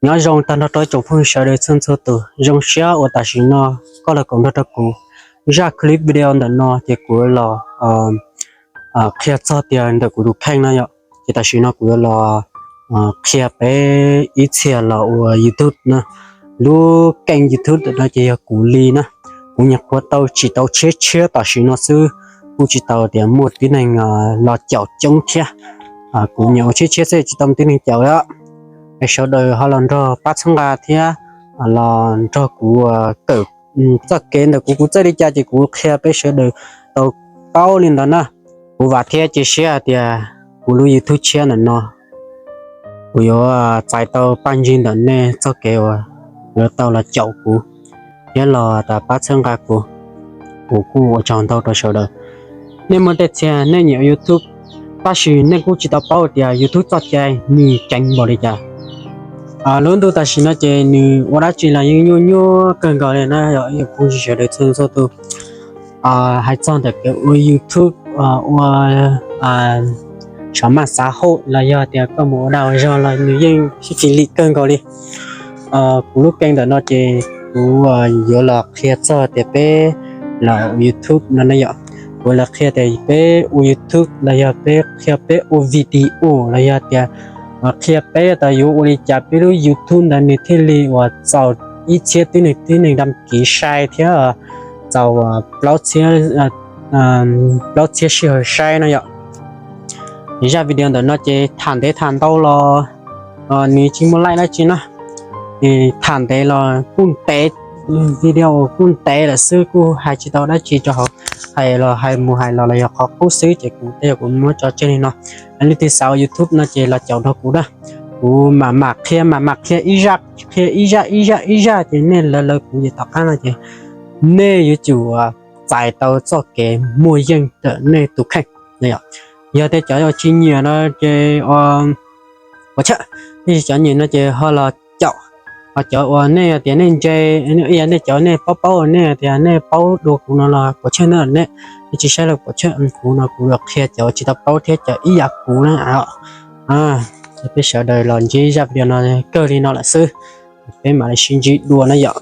Nyob zoo tag nrho rau ib tsoom phooj ywg sawv daws txhua txhua tus. Zoo siab uas tam sim no koj los koom nrog rau kuv zaj clip video ntawm no ces kuv los qhia txog tias ntawm kuv tus kheej no yom. Ces tam sim no kuv yuav los qhia peb ib txhia los ua YouTube na. Lub keej YouTube ntawm no ces yog kuv li na. Kuv nyuam qhuav tau tsim tau tshiab tshiab tam sim no xwb, kuj tsis tau tias muaj tib neeg los caum coob thiab. Kuv nyuam ua tshiab tshiab xwb tsis tau muaj tib neeg caum li. Es sawv daws ho los nrog pab txhawb nqa thiab los nrog kuv kawm txoj kev ntawm kuv, kuv txawj li cas ces kuv qhia peb sawv daws tau paub li ntawd na. Kuv vam thiab cia siab hais tias kuv lub YouTube tshiab ntawm no kuv yuav txais tau paj ntsig ntawm nej txoj kev uas yuav tau los caum kuv thiab los pab txhawb nqa kuv. Kuv kuj ua tsaug ntau rau sawv daws. Nej muaj tej txhia nej nyiam YouTube, tab sis nej kuj tsis tau paub tias YouTube txoj cai nws ceev npaum li cas. Lub ntuj tam sim no ces nws ua dab tsi los yeej nyuaj nyuaj kawg nkaus li na, yog kuv sawv daws txhua txhua tus. Hais txog ntawm kev ua YouTube, ua sav maj xav hauj los yog tias koj mus ua dag ua zog los nws yeej sib tsis lim kawg nkaus li. Kuv lub keej ntawm no ces kuv yuav los qhia txog tias peb los ua YouTube no ne yom. Kuv los qhia tias peb ua YouTube los yog peb qhia peb ua video los yog tias qhia peb tas yuav ua li cas peb lub YouTube ntawd nws thiaj li uas txaus ib txhiab tib neeg, tib neeg dam kiv sai thiab txaus plaub txhiab, plaub txhiab sij hawm saib no yom. Zaj video ntawm no ces tham ntev tham ntau los nws tsis muaj laij dab tsi na. Tham ntev los kuj ntev, video kuj ntev lawm xwb, kuj hais tsis tau dab tsi rau hauv, hais los hais mus hais los los yog qhov qub xwb ces kuv tej yog kuv muab tso tseg li no. Leej twg xav ua YouTube no ces los caum nrog kuv na. Kuv mam mam qhia mam mam qhia ib zaj, qhia ib zaj ib zaj ib zaj ces nej lawv lawv kuv ces tom qab no ces nej yuav tsum txais tau txoj kev muaj yeej ntawm nej tus kheej. Yog tias cov uas tsis nyiam no ces pov chawj, cov nyiam no ces ho los caum. Ho cov uas nej tias nej ntse, nej cov nej paub paub nej tias nej paub dua kuv no los pov chawj na, nej tsis saib los pov chawj. Kuv no kuv yuav qhia cov tsis tau paub thiab cov ib yam kuv na. Peb sawv daws los ntsib zaj video no kawg li no lawm xwb, peb mam li sib ntsib dua na yom.